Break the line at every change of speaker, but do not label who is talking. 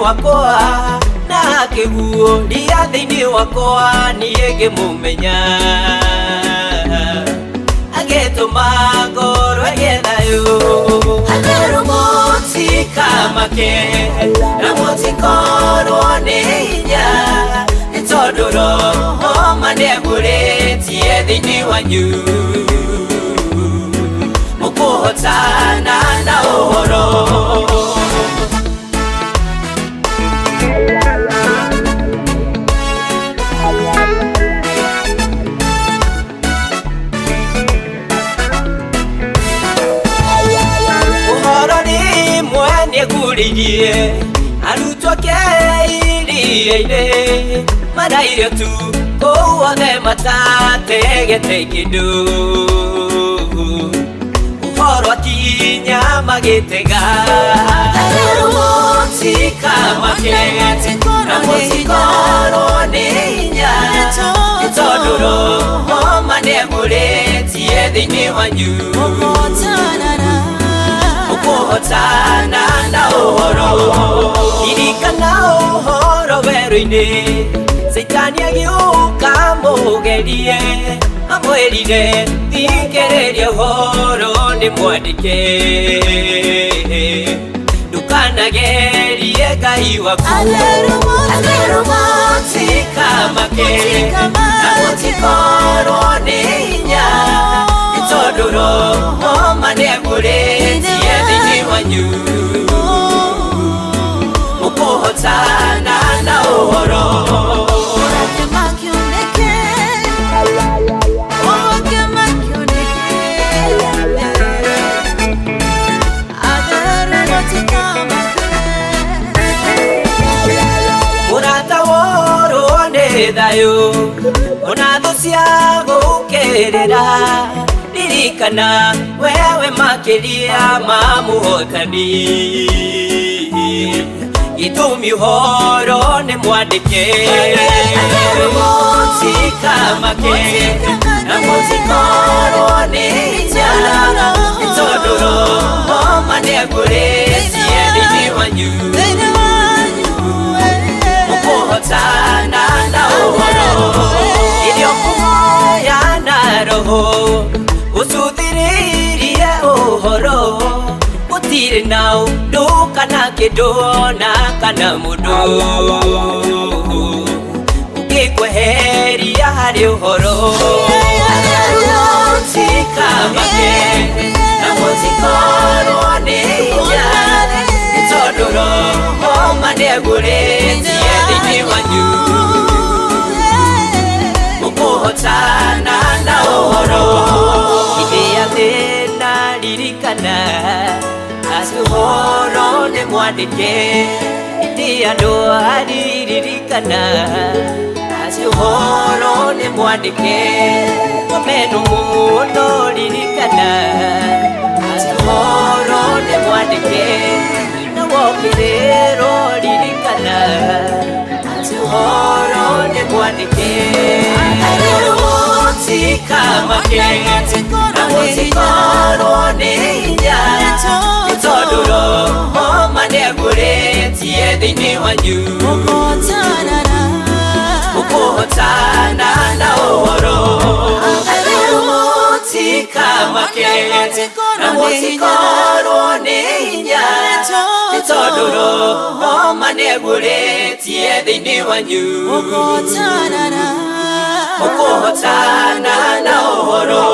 wakwa na akĩguũria thĩinĩ wakwa niĩ ngĩmũmenya agĩtũma ngorwo ĩgĩe thayũ Atheru mũtikamake na mũtikorwo nĩ hinya nĩ tondũ Roho ma nĩaguũrĩtie thĩinĩ wanyu mũkũhotana na ũhoro. Ũhoro rĩmwe nĩeguũrĩirie arutwo ake iria-inĩ marairio tu kũu othe matategete kĩndũ ũhoro akinya magĩtega Atheru mũtikamake na mũtikorwo nĩ hinya nĩ tondũ Roho ma nĩaguũrĩtie thĩinĩ wanyu ũkũhotana na ũhoro. Ririkana ũhoro werũ-inĩ Caitani agĩũka mũgerie amwĩrire thikĩrĩria ũhoro nĩ mwandĩke ndũkanagerie Ngai waku. Atheru mũtikamake na mũtikorwo nĩ hinya nĩ tondũ Roho ma nĩaguũrĩtie thĩinĩ wanyu mũkũhotana na ũhoro. Mũrata worwo nĩ thayũ ona thũ cia gũũkĩrĩra ririkana wewe makĩria ma mũhotani gĩtũmi ũhoro nĩ mwandĩke Atheru mũtikamake na mũtikorwo nĩ hinya nĩ tondũ Roho ma nĩaguũrĩtie thĩinĩ wanyu mũkũhotana na ũhoro. Irio kũhoya na roho ũcũthĩrĩrie ũhoro gũtirĩ na ũndũ kana kĩndũ ona kana mũndũ ũngĩkweheria harĩ ũhoro. Atheru mũtikamake na mũtikorwo nĩ hinya nĩ tondũ Roho ma nĩaguũrĩtie thĩinĩ wanyu mũkũhotana na ũhoro. Hĩndĩ ya thĩna ririkana atĩ ũhoro nĩ mwandĩke hĩndĩ ya ndwari ririkana atĩ ũhoro nĩ mwandĩke wamenwo mũno ririkana atĩ ũhoro nĩ mwandĩke na wokĩrĩrwo ririkana atĩ ũhoro nĩ mwandĩke Atheru mũtikamake na mũtikorwo nĩ hinya nĩ tondũ Roho ma nĩaguũrĩtie thĩinĩ wanyu mũkũhotana na ũhoro. Atheru mũtikamake na mũtikorwo nĩ hinya nĩ tondũ Roho ma nĩaguũrĩtie thĩinĩ wanyu mũkũhotana na ũhoro.